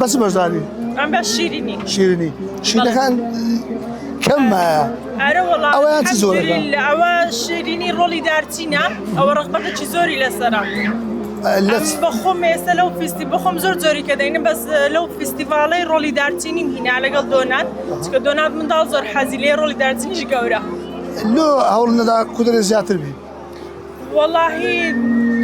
بەس بەشداری؟ ئەم بە شیرینی. شیرینی. شیرینەکان کەم مایە. ئەرە وەڵا ئەوەیان چ جۆرەکە؟ الحمدللە ئەوە شیرینی ڕۆڵی دارچینە ئەوە ڕەغبەتێکی زۆری لەسەرە. لە ئەم بەخۆم ئێستا لەو فیستی بەخۆم زۆر جۆری کە دەینم بەس لەو فیستیڤاڵەی ڕۆڵی دارچینیم هینا لەگەڵ دۆنات چونکە دۆنات منداڵ زۆر حەزی لێ ڕۆڵی دارچینیش گەورە. لۆ هەوڵ نەدا کودەرێ زیاتر بی؟ وەڵاهی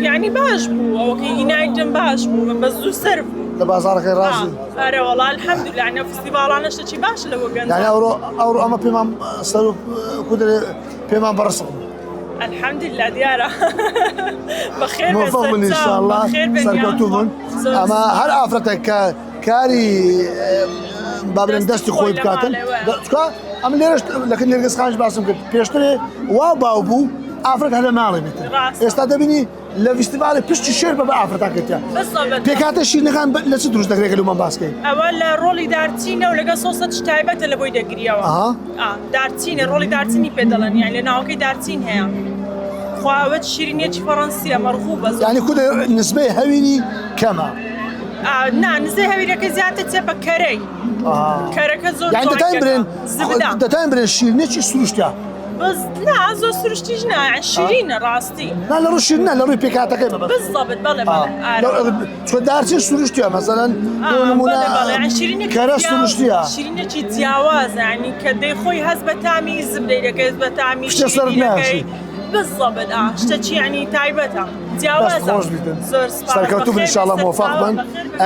یعنی باش بوو ئەوەکەی هینایتم باش بوو بە زوو سەرف بوو لە بازاڕەکەی ڕازی ئەرە وەڵا الحەمدللە یعنی ئەو فیستیڤاڵانە شتێکی باشە لە بۆ گەنجان یعنی ئەوڕۆ ئەوڕۆ ئەمە پێمان سەر و کودەرێ پێمان بەڕسق بوو الحەمدللە دیارە بەخێر بێن موفق بن ان شاء الله بەخێر بێن سەرکەوتوو بن زۆر ئەمە هەر ئافرەتێک کە کاری با بڵێن دەستی خۆی بکاتن چکا ئەم لێرەش لەکە نێرگز خانش باسم کرد پێشترێ وا باو بوو ئافرەت هەر لە ماڵێ بێتن ئێستا دەبینی لە فیستیڤاڵی پشتی شێر بە بە ئافرەتان کردیا پێکاتە شیرنەکان لە چ دروست دەکرێت لەمان باسکەی ئەوە لە ڕۆڵی دارچینە و لەگەڵ سۆسە تایبەتە لە بۆی دەگریەوە دارچینە ڕۆڵی دارچینی پێ دەڵێن یان لە ناوەکەی دارچین هەیە خوا ئەوە شیرینیەکی فەڕەنسیە مەرغوبە یانی کودە نسبەی هەویری کەمە نا نزەی هەویرەکە زیاتر چێ بە کەرەی کەرەکە زۆر یانی دەتوانین برێن دەتوانین برێن شیرینێکی سروشتە بەس نا زۆر سروشتیش نا شیرینە ڕاستی نا لە ڕووی شیرینە لە ڕووی پێکهاتەکەی مەبەست بالضبط بەڵێ بەڵێ چۆ دارچین سروشتیە مەسەلەن بۆ نمونە کەرە سروشتیە شیرینێکی جیاوازە یعنی کە دەی خۆی هەست بە تامی زبدەی دەکەی هەست بە تامی شتە سەر ناشی بالضبط ئا شتەکی یعنی تایبەتە جیاوازە خۆش بیتن زۆر سپاس سەرکەوتوو بن ان شاء الله بەخێر بێن مۆفەق بن بەخێر بێن.